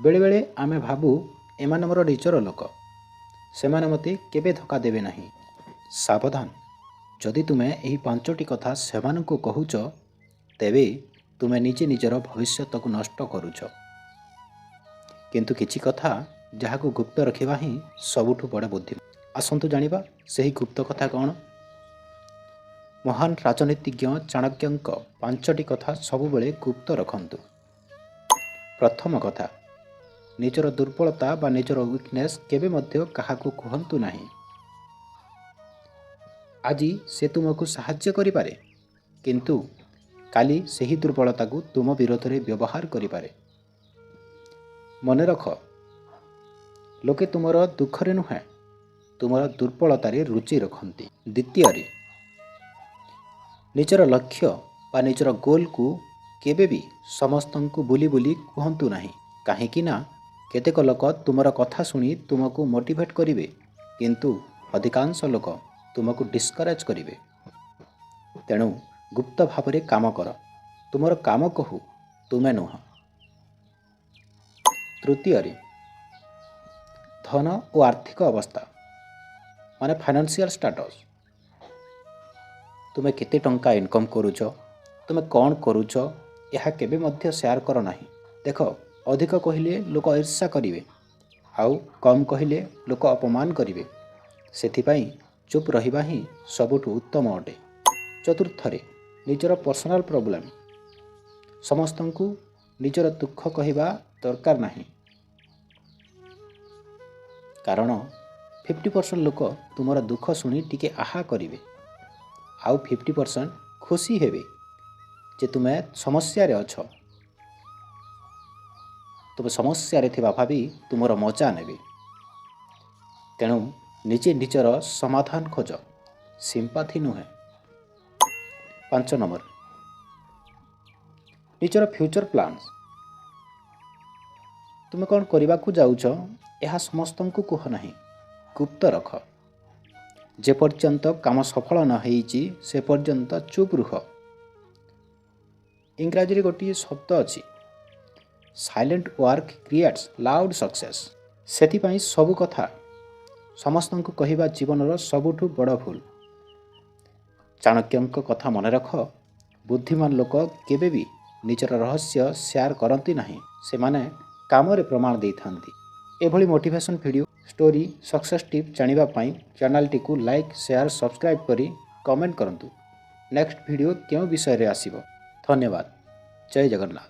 ବେଳେବେଳେ ଆମେ ଭାବୁ, ଏମାନେ ମୋର ନିଜର ଲୋକ, ସେମାନେ ମୋତେ କେବେ ଧୋକା ଦେବେ ନାହିଁ। ସାବଧାନ! ଯଦି ତୁମେ ଏହି ପାଞ୍ଚଟି କଥା ସେମାନଙ୍କୁ କହୁଛ, ତେବେ ତୁମେ ନିଜେ ନିଜର ଭବିଷ୍ୟତକୁ ନଷ୍ଟ କରୁଛ। କିନ୍ତୁ କିଛି କଥା ଯାହାକୁ ଗୁପ୍ତ ରଖିବା ହିଁ ସବୁଠୁ ବଡ଼ ବୁଦ୍ଧି। ଆସନ୍ତୁ ଜାଣିବା ସେହି ଗୁପ୍ତ କଥା କ'ଣ। ମହାନ ରାଜନୀତିଜ୍ଞ ଚାଣକ୍ୟଙ୍କ ପାଞ୍ଚଟି କଥା ସବୁବେଳେ ଗୁପ୍ତ ରଖନ୍ତୁ। ପ୍ରଥମ କଥା, ନିଜର ଦୁର୍ବଳତା ବା ନିଜର ୱିକନେସ୍ କେବେ ମଧ୍ୟ କାହାକୁ କୁହନ୍ତୁ ନାହିଁ। ଆଜି ସେ ତୁମକୁ ସାହାଯ୍ୟ କରିପାରେ, କିନ୍ତୁ କାଲି ସେହି ଦୁର୍ବଳତାକୁ ତୁମ ବିରୋଧରେ ବ୍ୟବହାର କରିପାରେ। ମନେ ରଖ, ଲୋକେ ତୁମର ଦୁଃଖରେ ନୁହେଁ, ତୁମର ଦୁର୍ବଳତାରେ ରୁଚି ରଖନ୍ତି। ଦ୍ୱିତୀୟରେ, ନିଜର ଲକ୍ଷ୍ୟ ବା ନିଜର ଗୋଲକୁ କେବେ ବି ସମସ୍ତଙ୍କୁ ବୁଲି ବୁଲି କୁହନ୍ତୁ ନାହିଁ। କାହିଁକି ନା କେତେକ ଲୋକ ତୁମର କଥା ଶୁଣି ତୁମକୁ ମୋଟିଭେଟ୍ କରିବେ, କିନ୍ତୁ ଅଧିକାଂଶ ଲୋକ ତୁମକୁ ଡିସ୍କରେଜ୍ କରିବେ। ତେଣୁ ଗୁପ୍ତ ଭାବରେ କାମ କର। ତୁମର କାମ କହୁ, ତୁମେ ନୁହଁ। ତୃତୀୟରେ, ଧନ ଓ ଆର୍ଥିକ ଅବସ୍ଥା ମାନେ ଫାଇନାନ୍ସିଆଲ ଷ୍ଟାଟସ୍। ତୁମେ କେତେ ଟଙ୍କା ଇନକମ୍ କରୁଛ, ତୁମେ କ'ଣ କରୁଛ, ଏହା କେବେ ମଧ୍ୟ ସେୟାର କର ନାହିଁ। ଦେଖ, ଅଧିକ କହିଲେ ଲୋକ ଈର୍ଷା କରିବେ ଆଉ କମ୍ କହିଲେ ଲୋକ ଅପମାନ କରିବେ। ସେଥିପାଇଁ ଚୁପ୍ ରହିବା ହିଁ ସବୁଠୁ ଉତ୍ତମ ଅଟେ। ଚତୁର୍ଥରେ, ନିଜର ପର୍ସନାଲ ପ୍ରୋବ୍ଲେମ୍। ସମସ୍ତଙ୍କୁ ନିଜର ଦୁଃଖ କହିବା ଦରକାର ନାହିଁ, କାରଣ 50% ଲୋକ ତୁମର ଦୁଃଖ ଶୁଣି ଟିକେ ଆହା କରିବେ ଆଉ 50% ଖୁସି ହେବେ ଯେ ତୁମେ ସମସ୍ୟାରେ ଅଛ। ତୁମେ ସମସ୍ୟାରେ ଥିବା ଭାବି ତୁମର ମଜା ନେବେ। ତେଣୁ ନିଜେ ନିଜର ସମାଧାନ ଖୋଜ, ସିମ୍ପାଥି ନୁହେଁ। 5 ନମ୍ବର, ନିଜର ଫ୍ୟୁଚର ପ୍ଲାନ୍ସ। ତୁମେ କ'ଣ କରିବାକୁ ଯାଉଛ, ଏହା ସମସ୍ତଙ୍କୁ କୁହ ନାହିଁ। ଗୁପ୍ତ ରଖ। ଯେପର୍ଯ୍ୟନ୍ତ କାମ ସଫଳ ନ ହେଇଛି, ସେ ପର୍ଯ୍ୟନ୍ତ ଚୁପ୍ ରୁହ। ଇଂରାଜୀରେ ଗୋଟିଏ ଶବ୍ଦ ଅଛି, "Silent work creates loud success." ସେଥିପାଇଁ ସବୁ କଥା ସମସ୍ତଙ୍କୁ କହିବା ଜୀବନର ସବୁଠୁ ବଡ଼ ଭୁଲ। ଚାଣକ୍ୟଙ୍କ କଥା ମନେ ରଖ, ବୁଦ୍ଧିମାନ ଲୋକ କେବେ ବି ନିଜର ରହସ୍ୟ ସେୟାର କରନ୍ତି ନାହିଁ। ସେମାନେ କାମରେ ପ୍ରମାଣ ଦେଇଥାନ୍ତି। ଏଭଳି motivation video, story, success tip ଜାଣିବା ପାଇଁ ଚ୍ୟାନେଲଟିକୁ ଲାଇକ୍, ସେୟାର, ସବସ୍କ୍ରାଇବ୍ କରି କମେଣ୍ଟ କରନ୍ତୁ, ନେକ୍ସଟ ଭିଡ଼ିଓ କେଉଁ ବିଷୟରେ ଆସିବ। ଧନ୍ୟବାଦ। ଜୟ ଜଗନ୍ନାଥ।